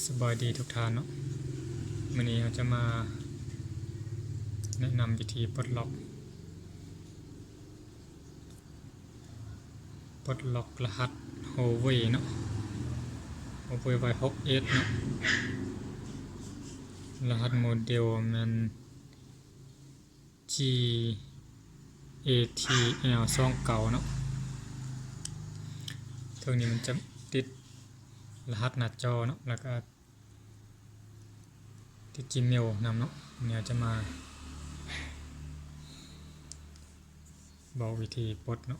ສະບາຍດີທຸກທ່ານເນາະ, ມື້ນີ້ເຮົາຈະມາແນະນຳວິທີປົດລັອກ ປົດລັອກລະຫັດ Huawei ເນາະ, Huawei Y ຫົກເອັດເນາະ, ລະຫັດໂມເດວແມ່ນ G A T L ສອງເກົ້າເນາະ. ເທິງນີ້ມັນຈະຕິດລະຫັດໜ້າຈໍເນາະ ແລ້ວກະຕິດ Gmail ນຳເນາະ. ດຽວຈະມາບອກວິທີປົດເນາະ.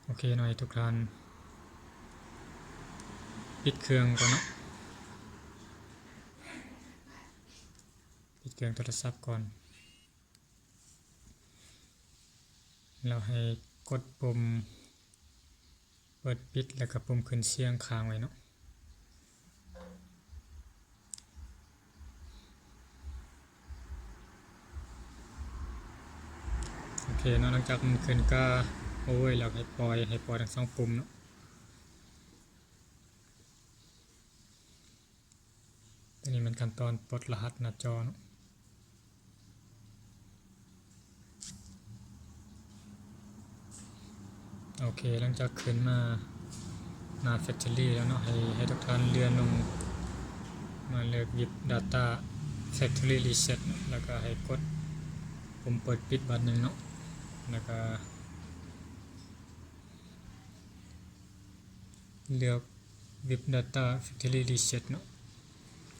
ໂອເຄເນາະ, ໃຫ້ທຸກທ່ານປິດເຄື່ອງກ່ອນເນາະ, ປິດເຄື່ອງໂທລະສັບກ່ອນ ແລ້ວໃຫ້ກົດປຸ່ມເປີດປິດ ແລ້ວກະປຸ່ມຂຶ້ນສຽງຄ້າງໄວ້ເນາະ. ໂອເຄເນາະ, ຫຼັງຈາກມັນຂຶ້ນກາ Huawei ແລ້ວໃຫ້ປ່ອຍ, ໃຫ້ປ່ອຍທັງສອງປຸ່ມເນາະ. ຕົວນີ້ແມ່ນຂັ້ນຕອນປົດລະຫັດໜ້າຈໍເນາະ. ໂອເຄ, ຫຼັງຈາກຂຶ້ນມາໜ້າ Factory ແລ້ວເນາະ, ໃຫ້, ໃຫ້ທຸກທ່ານເລື່ອນລົງມາເລືອກ Vip Data Factory Reset ເນາະ, ແລ້ວກະໃຫ້ກົດປຸ່ມເປີດປິດບາດໜຶ່ງເນາະ, ແລ້ວກະ ເລືອກ Vip Data Factory Reset ເນາະ,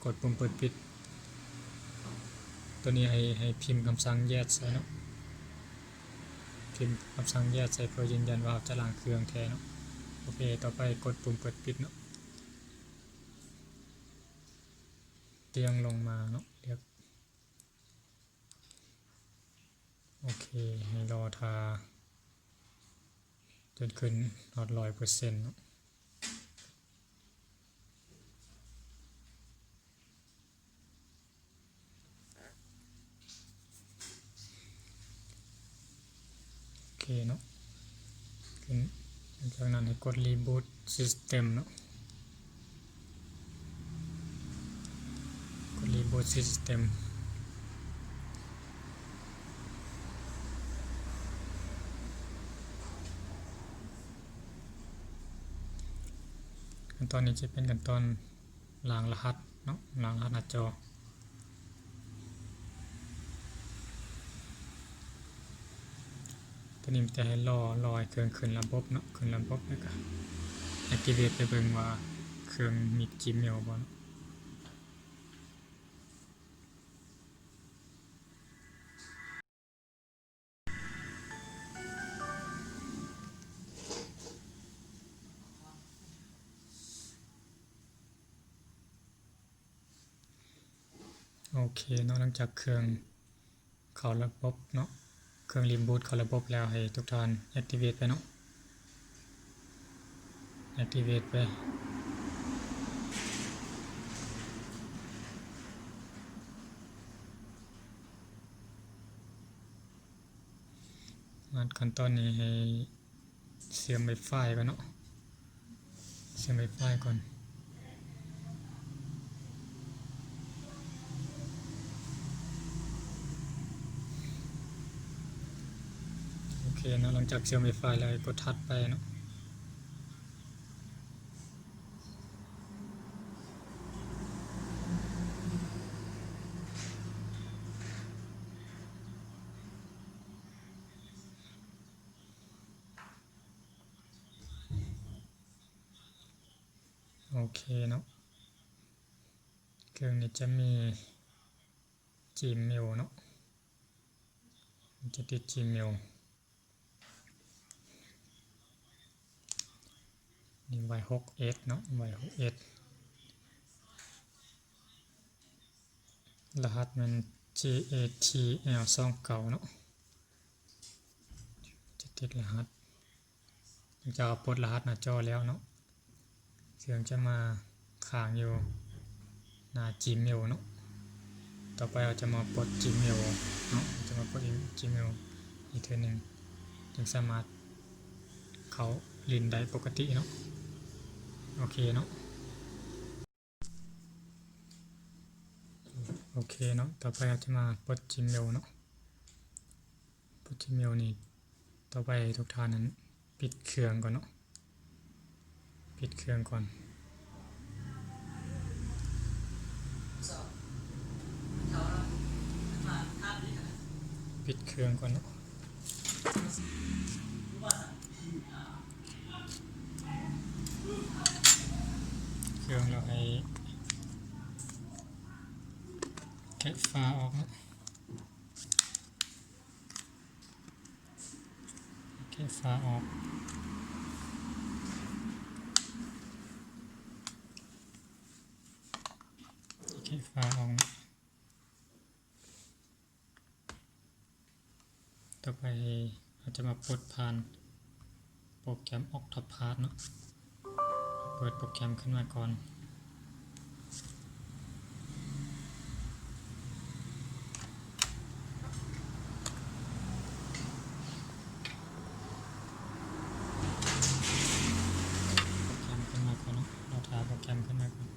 ກົດປຸ່ມເປີດປິດ. ຕົວນີ້ໃຫ້, ໃຫ້ພິມຄຳສັ່ງ Yes ໃສ່ເນາະ, ພິມຄຳສັ່ງ Yes ໃສ່ເພື່ອຢືນຢັນວ່າເຮົາຈະລ້າງເຄື່ອງແທ້ເນາະ. ໂອເຄ, ຕໍ່ໄປກົດປຸ່ມເປີດປິດເນາະ, ຕຽງລົງມາເນາະ, ເລືອກ ໂອເຄ, ໃຫ້ລໍຖ້າຈົນຂຶ້ນຮອດຮ້ອຍເປີເຊັນເນາະ. ໂອເຄເນາະ, ຂຶ້ນ, ຫຼັງຈາກນັ້ນໃຫ້ກົດ Reboot System ເນາະ, ກົດ Reboot System. ຂັ້ນຕອນນີ້ຈະເປັນຂັ້ນຕອນ ລ້າງລະຫັດເນາະ, ລ້າງລະຫັດໜ້າຈໍ. ຕົວນີ້ມີແຕ່ໃຫ້ລໍ, ລໍໃຫ້ເຄື່ອງຂຶ້ນລະບົບເນາະ, ຂຶ້ນລະບົບແລ້ວກະ activate ໄປເບິ່ງວ່າເຄື່ອງມີ Gmail ບໍ່ເນາະ. ໂອເຄເນາະ, ຫຼັງຈາກເຄື່ອງເຂົ້າລະບົບເນາະ, ເຄື່ອງ reboot ເຂົ້າລະບົບແລ້ວ ໃຫ້ທຸກທ່ານ activate ໄປເນາະ. activate ໄປ. ຂັ້ນຕອນນີ້ໃຫ້ເຊື່ອມ Wi-Fi ກ່ອນເນາະ, ເຊື່ອມ Wi-Fi ກ່ອນ. ໂອເຄເນາະ, ຫຼັງຈາກເຊື່ອມ Wi-Fi ແລ້ວ ໃຫ້ກົດຖັດໄປເນາະ. ໂອເຄເນາະ, ເຄື່ອງນີ້ຈະມີ Gmail ເນາະ, ມັນຈະຕິດ Gmail. ນີ້ Y ຫົກເອັດເນາະ, Y ຫົກເອັດ ລະຫັດແມ່ນ G A T L ສອງເກົ້າເນາະ, ຈະຕິດລະຫັດ. ຫຼັງຈາກເຮົາປົດລະຫັດໜ້າຈໍແລ້ວເນາະ, ເຄື່ອງຈະມາຄ້າງຢູ່ໜ້າ Gmail ເນາະ. ຕໍ່ໄປເຮົາຈະມາປົດ Gmail ເນາະ, ຈະມາປົດ Gmail ອີກເທື່ອໜຶ່ງ ຈຶ່ງສາມາດເຂົ້າຫຼິ້ນໄດ້ປົກກະຕິເນາະ. ໂອເຄເນາະ. ໂອເຄເນາະ, ຕໍ່ໄປເຮົາຈະມາເປີດ Gmail ເນາະ. ເປີດ Gmail ນີ້ ຕໍ່ໄປໃຫ້ທຸກທ່ານນັ້ນປິດເຄື່ອງກ່ອນເນາະ, ປິດເຄື່ອງກ່ອນ, ປິດເຄື່ອງກ່ອນເນາະ. ເຄື່ອງແລ້ວໃຫ້ແກະຝາອອກເນາະ, ແກະຝາອອກ, ແກະຝາອອກເນາະ. ຕໍ່ໄປເຮົາຈະມາເປີດຜ່ານໂປຣແກຣມ Octopath ເນາະ, ເປີດໂປຣແກຣມຂຶ້ນມາກ່ອນ, ໂປຣແກຣມຂຶ້ນມາກ່ອນເນາະ, ລໍຖ້າໂປຣແກຣມຂຶ້ນມາກ່ອນ.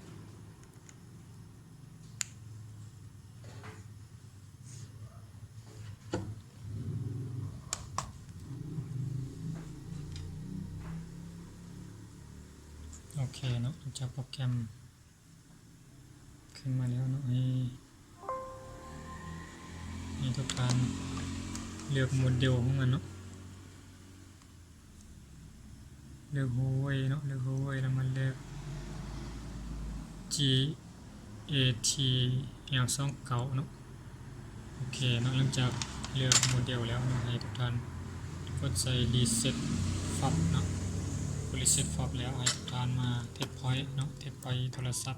ໂອເຄເນາະ, ຫຼັງຈາກໂປຣແກຣມຂຶ້ນມາແລ້ວເນາະ, ໃຫ້ ໃຫ້ທຸກທ່ານເລືອກໂມເດວຂອງມັນເນາະ. ເລືອກ Huawei ເນາະ, ເລືອກ Huawei ແລ້ວມາເລືອກ GATL ສອງເກົ້າເນາະ. ໂອເຄເນາະ, ຫຼັງຈາກເລືອກໂມເດວແລ້ວເນາະ, ໃຫ້ທຸກທ່ານກົດໃສ່ Reset Font ເນາະ. ກົດ Reset Font ແລ້ວ ໃຫ້ທຸກທ່ານມາ Test Point ເນາະ, Test Point ໂທລະສັບ.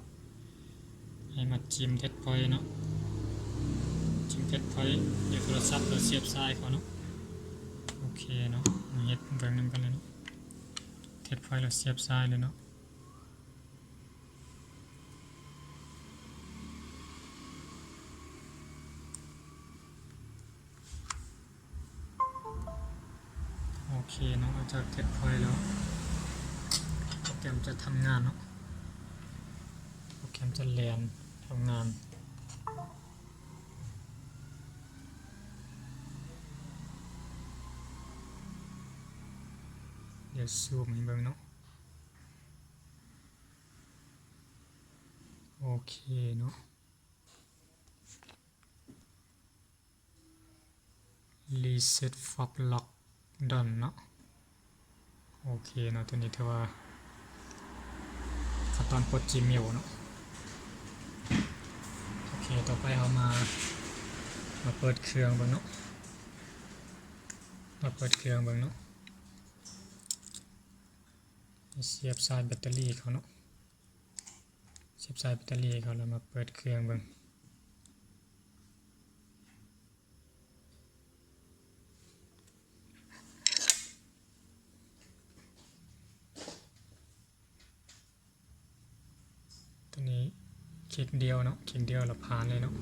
ໃຫ້ມາຈິ້ມ Test Point ເນາະ, ຈິ້ມ Test Point ຢູ່ໂທລະສັບ ແລ້ວສຽບສາຍເຂົ້າເນາະ. ໂອເຄເນາະ, ມາເຮັດເບິ່ງນຳກັນເລີຍເນາະ, Test Point ແລ້ວສຽບສາຍເລີຍເນາະ. ໂອເຄເນາະ, ຫຼັງຈາກ Test Point ແລ້ວ ໂປຣແກຣມຈະທຳງານເນາະ, ໂປຣແກຣມຈະແລ່ນທຳງານ. ດຽວຊູມໃຫ້ເບິ່ງເນາະ. ໂອເຄເນາະ. Reset Font Lock Done ເນາະ. ໂອເຄເນາະ, ຕົວນີ້ຖືວ່າຂັ້ນຕອນປົດ Gmail ເນາະ. ໂອເຄ, ຕໍ່ໄປເຮົາມາ ມາເປີດເຄື່ອງເບິ່ງເນາະ, ມາເປີດເຄື່ອງເບິ່ງເນາະ. ສຽບສາຍແບັດເຕີຣີເຂົ້າເນາະ. ສຽບສາຍແບັດເຕີຣີເຂົ້າ ແລ້ວມາເປີດເຄື່ອງເບິ່ງ. ຕົວນີ້ຄລິກດຽວເນາະ, ຄລິກດຽວແລ້ວຜ່ານເລີຍເນາະ.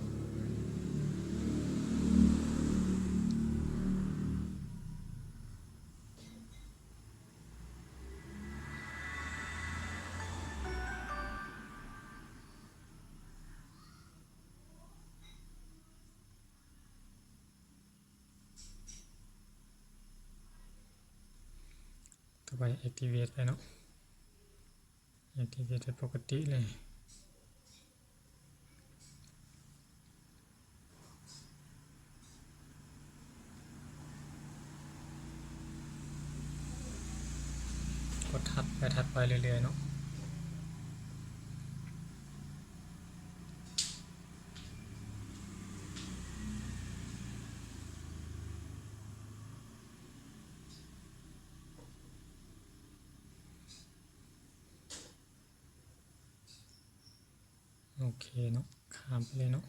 ຕໍ່ໄປ activate ໄປເນາະ, activate ໄປປົກກະຕິເລີຍ. ກົດຖັດໄປ ຖັດໄປເລື້ອຍໆເນາະ. ໂອເຄເນາະ, ຂ້າມໄປເລີຍເນາະ.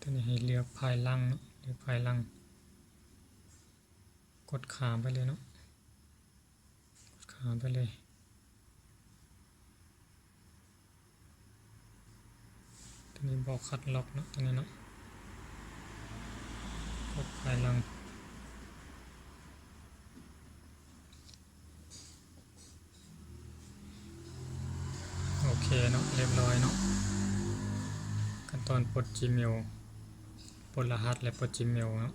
ຕົວນີ້ໃຫ້ເລືອກພາຍຫຼັງເນາະ, ເລືອກພາຍຫຼັງ. ກົດຂ້າມໄປເລີຍເນາະ, ກົດຂ້າມໄປເລີຍ. ນີ້ບໍ່ຄັດລັອກເນາະ ຕົວນີ້ເນາະ ກົດຖອຍຫຼັງ. ໂອເຄເນາະ ຮຽບຮ້ອຍເນາະ ຂັ້ນຕອນປົດ Gmail ປົດລະຫັດ ແລະ ປົດ Gmail ເນາະ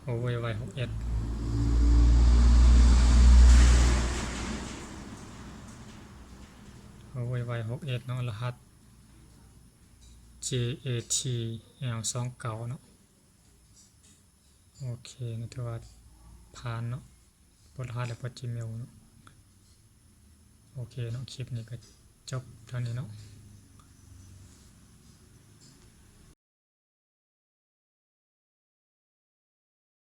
Huawei Y ຫົກເອັດ Huawei Y ຫົກເອັດເນາະ ລະຫັດ J A T L ສອງເກົ້າເນາະ. ໂອເຄເນາະ ຖືວ່າຜ່ານເນາະ ປົດລະຫັດ ແລະ ປົດ Gmail ເນາະ. ໂອເຄເນາະ ຄລິບນີ້ກໍຈົບເທົ່ານີ້ເນາະ.